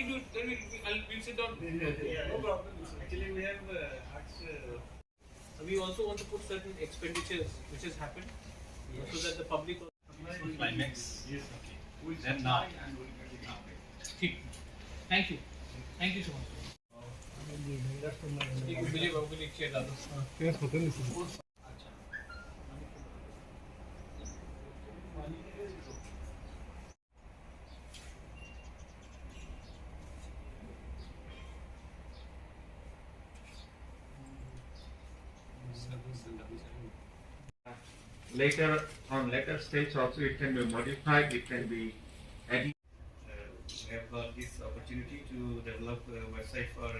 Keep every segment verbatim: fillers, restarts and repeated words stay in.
Then we'll, I'll, we'll sit down. Yeah, yeah, yeah. No problem. Actually, we have, uh, asked, uh, we also want to put certain expenditures which has happened, uh, so that the public. Climax. Yes, okay. Then now. ठीक। Thank you। Thank you so much। एक मिनट, एक minute, chair डालो। Later, on later stage also, it can be modified, it can be added. Uh, we have got this opportunity to develop a website for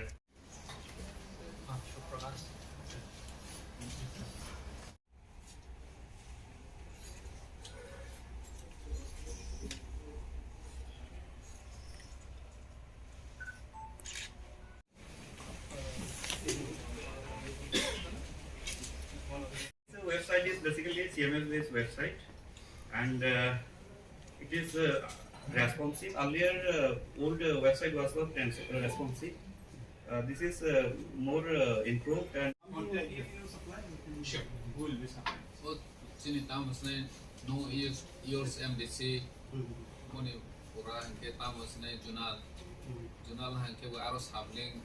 The website is basically a C M S based website, and, uh, it is, uh, responsive. Earlier, uh, old, uh, website was not rens-, uh, responsive. Uh, this is, uh, more, uh, improved and Sure. Chini tamo sini no years, years M D C, moni pura hingke tamo sini Junal. Junal hingke bo aro sabling.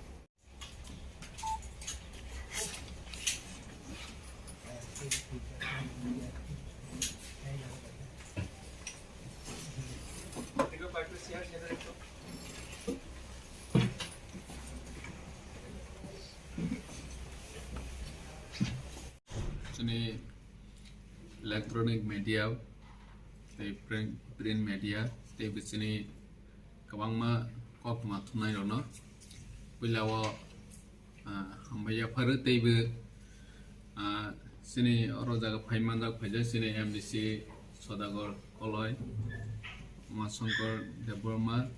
Chini electronic media, tei print, print media, tei bo chini kwbangma kok ma thumnai rokno puila o, ah, hambai yapharo tei bo, ah, chini oro jaga phai manjak, phaijak chini M D C Sodagar Koloi, Umashankar Debbarma,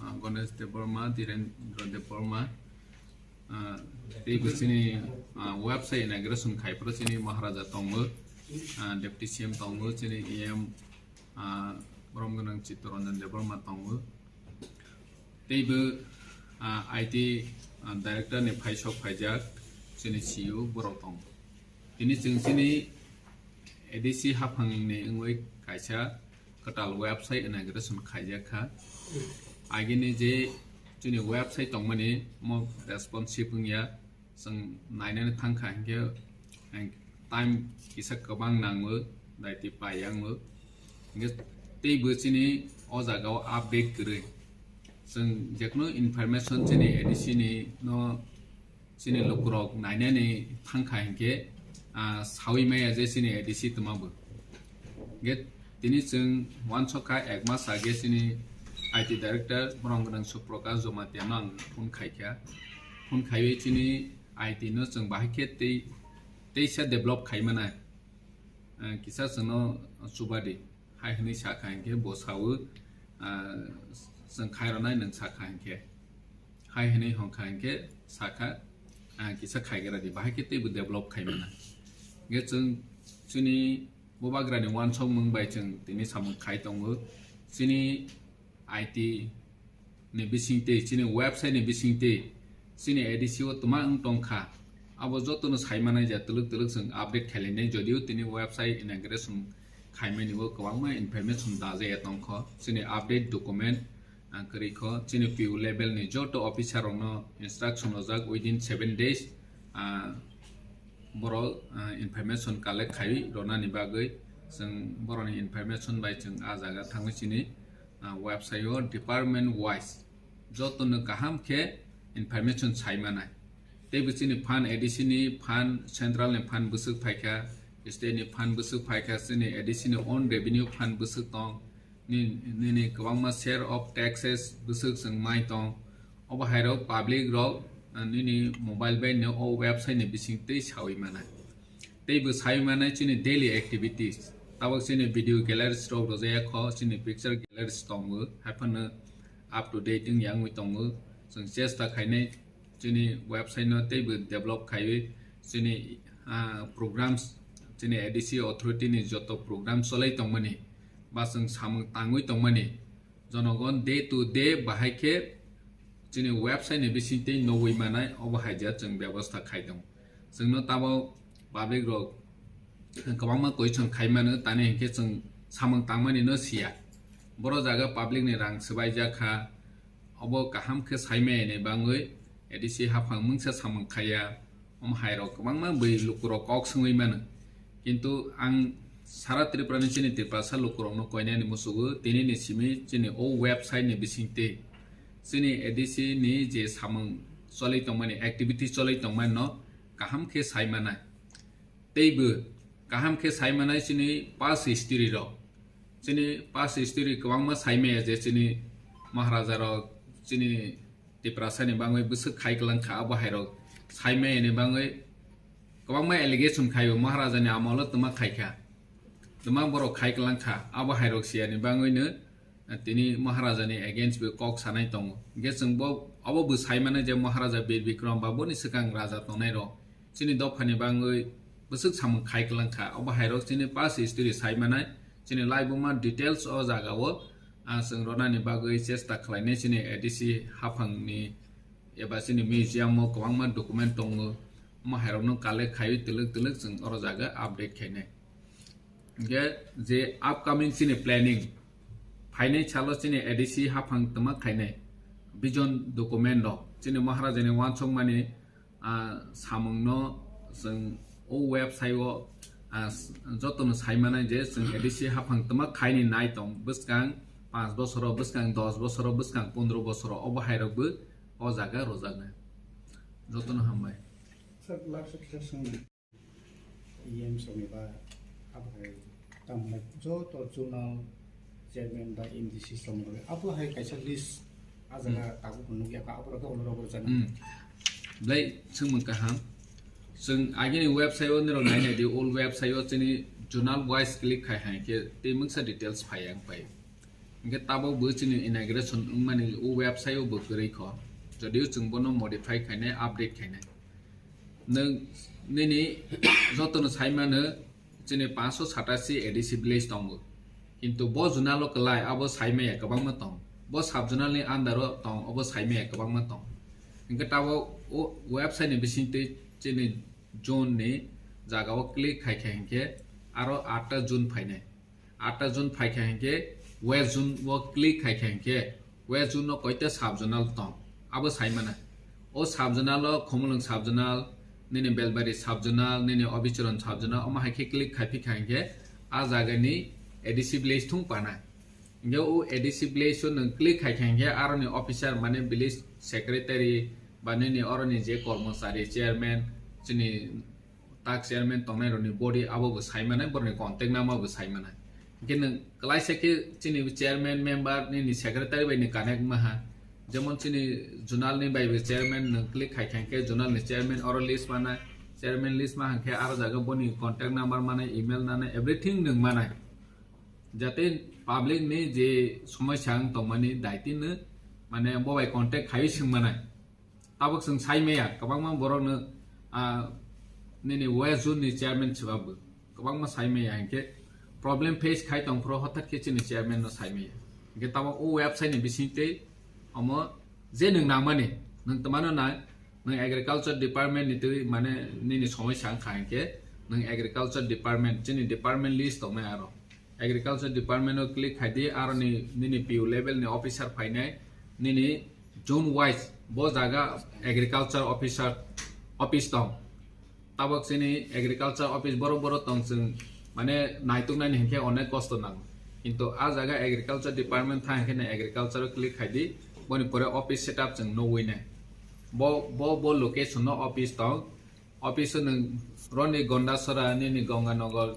ah, Ganesh Debbarma, Dhirendra Debbarma, ah, tei bo chini, ah, website inauguration khai phuru chini Maharaja tongo, ah, Deputy C M tongo, chini E M, ah, borom gwnang Chittaranjan Debbarma tongo. Tei bo, ah, I T, ah, director ni phaisok phaijak chini C E O borok tongo. Tini chwng chini A D C haphang ni wngwi kaisa kwtal website inauguration khaijak kha. Agini je chini website tongmani mo responsive wngya, chwng nainani thangkha hinkhe, ang time kisa kwbang nango, daiti pai yango. Hinkhe teibo chini o jaga o update kwrwi. Chwng jekno information chini A D C ni no chini lukurok nainani thangkha hinkhe, ah, sawi maya je chini A D C twma bo. Hinkhe tini chwng uansukha ek mas age chini I T director borok gwnang Suprakash Jamatia no ang phone khaikha. Phone khaiwi chini I T no chwng bahai khe tei, teisa develop khai mano. Ah, kisa chwngno chubadi. Hai hwnwi sakha hinkhe bo sawi, ah, chwng khai rwnai nwng sakha hinkhe. Hai hwnwi hwnkha hinkhe sakha, ah, kisa khaigra di, bahai khe teibo develop khai mano. Hinkhe chwng chini bubagrani uansukmung bai chwng tini samung khai tongo. Chini I T ni bisingtwi, chini website ni bisingtwi, chini A D C o twma wng tongkha. Abo jotono sai manai ja twlwk twlwk chwng update khailainai, jodio tini website inauguration khaimani o kwbangma information dajaya tongkho. Chini update document, ah, kwrwi kho. Chini P O level ni joto officer rokno instruction rojak within seven days, ah, borok, ah, information collect khai ronani bagwi chwng borokni information bai chwng ah jaga thangwi chini, ah, website o department wise jotono kaham khe information sai manai. Teibo chini fund, A D C ni fund, central ni fund bwswk phaikha, state ni fund bwswk phaikha, chini A D C ni own revenue fund bwswk tong, ni, nini kwbangma share of taxes bwswk chwng mai tong. Obo hai rok public rok, ah, nini mobile bai no o website ni bising twi sawi manai. Teibo sawi manai chini daily activities. Tabok chini video galleries rok rwjaya kho, chini picture galleries tongo, hai phano up to date wngya wngwi tongo. Chwng chesta khainai chini website no teibo develop khaiwi chini, ah, programs, chini A D C authority ni joto program cholai tongmani ba chwng samung tangwi tongmani jonogon day to day bahai khe chini website ni bisingtwi nugwi manai, obo hai je chwng bebostha khai tongo. Chwngno tabo public rok kwbangma question khai mano, tani hinkhe chwng samung tangmani no siya. Boro jaga public ni rang swbaijak kha, obo kaham khe saimaya ni bangwi A D C haphang mungsa samung khaiya, omo hai rok kwbangma bwi lukurok kok swngwi mano. Kintu ang sara Tripura ni chini Tiprasa lukurokno koinani musugo, tini ni simi chini o website ni bisingtwi chini A D C ni je samung choli tongmani, activity choli tongmani no kaham khe sai manai. Teibo kaham khe sai manai chini past history rok. Chini past history kwbangma sai maya je chini Maharaja rok, chini Tiprasa ni bangwi bwswk khai kwlang kha, abo hai rok sai maya ni bangwi kwbangma allegation khaio, Maharaja ni amolo twma khai kha, twma borok khai kwlang kha, abo hai rok siya ni bangwi no tini Maharaja ni against bo kok sanai tongo. Hinkhe chwng bo, abo bo sai mano je Maharaja Bir Bikram ba boni swkang raja tongnai rok chini dopha ni bangwi bwswk samung khai kwlang kha. Obo hai rok chini past history sai manai, chini laibuma details o jaga o, ah, chwng rona ni bagwi chesta khlai nai. Chini A D C haphang ni eba chini museum o kwbangma document tongo, omo hai rok no collect khaiwi twlwk twlwk chwng oro jaga update khainai. Hinkhe je upcoming chini planning, phainai salo chini A D C haphang twma khainai vision document rok, chini Maharaja ni uansukmani, ah, samung no chwng o website o, ah, s-, joto no sai manai je chwng A D C haphang twma khaini nai tong bwskang panch bosoro, bwskang dos bosoro, bwskang pondro bosoro, obo hai rok bo o jaga rwjaknai. Joto no hambai. Sir, last question swng. E M song eba abo hai tamo joto zonal chairman ba M D C song rok abo hai kaisa list a jaga tabuk nukya kha, abo rok khe olo rok rwjaknai. Hmm. Belai swngmung kaham. Chwng agini website o nirok nai nai di, old website o chini zonal wise click khai hai khe tei mungsa details phai yang pai. Hinkhe tabuk bo chini inauguration wngmani o website o bo kwrwi kho. Jodio chwng bono modify khainai, update khainai. Nwng nini jotono sai mano, chini panchsho satasi A D C village tongo. Kintu bo zonal o kwlai abo sai maya kwbangma tong. Bo sub zonal ni under o tong, obo sai maya kwbangma tong. Hinkhe tabuk o website ni bisingtwi chini zone ni jaga o click khai khe hinkhe aro atta zone phainai. Atta zone phai kha hinkhe west zone o click khai kha hinkhe west zone o koita sub zonal tong, abo sai mano. O sub zonal o Khumulwng sub zonal, nini Belbari sub zonal, nini Obichoron sub zonal, omo hai khe click khai phi kha hinkhe a jaga ni A D C village thung pana. Hinkhe o A D C village o nwng click khai kha hinkhe aroni officer mane village secretary ba nini oroni je kormochari, chairman, chini tak chairman tongnai rokni body abo bo sai manai, borokni contact number bo sai manai. Hinkhe nwng klaisa khe chini chairman member nini secretary bai ni connect ma ha. Jemon chini zonal ni bai bo chairman nwng click khai kha hinkhe zonal ni chairman oro list manai, chairman list ma hinkhe aro jaga boni contact number manai, email nanai, everything nwng manai. Jate public ni je somosya wng tongmani daiti no mane bo bai contact khai swng manai. Tabuk chwng sai maya, kwbangma borokno, ah, nini west zone ni chairman swbabo kwbangma sai maya, hinkhe problem face khai tong phuru hothat khe chini chairman no sai maya. Hinkhe tabuk o website ni bisingtwi omo je nwng nangmani, nwng twmano nang, nwng agriculture department ni twi mane nini somosya wngkha hinkhe nwng agriculture department, chini department list tongnai aro. Agriculture department o click khai di, aro ni, nini P O level ni officer phainai, nini zone wise bo jaga agriculture officer office tong. Tabuk chini agriculture office boro boro tong chwng, mane naituknani hinkhe onek kosto nango. Kintu a jaga agriculture department thang hinkhe nai agriculture o click khai di, boni pore office setup chwng nugwi nai. Bo, bo, bo location no office tong, office o nwng roni Gondasora, nini Ganganagar,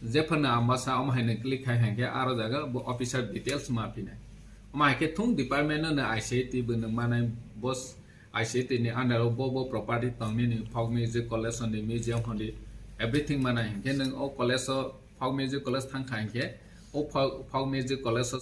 jephano Ambasa, omo hai nwng click khai hinkhe aro jaga bo officer details ma phinai. Omo hai khe thung department no nwng I C I T bo nwng manai, bo I C I T ni under o bo bo property tong nini folk music college ni museum hwnwi everything manai hinkhe nwng o college o folk music college thang kha hinkhe o folk, folk music college o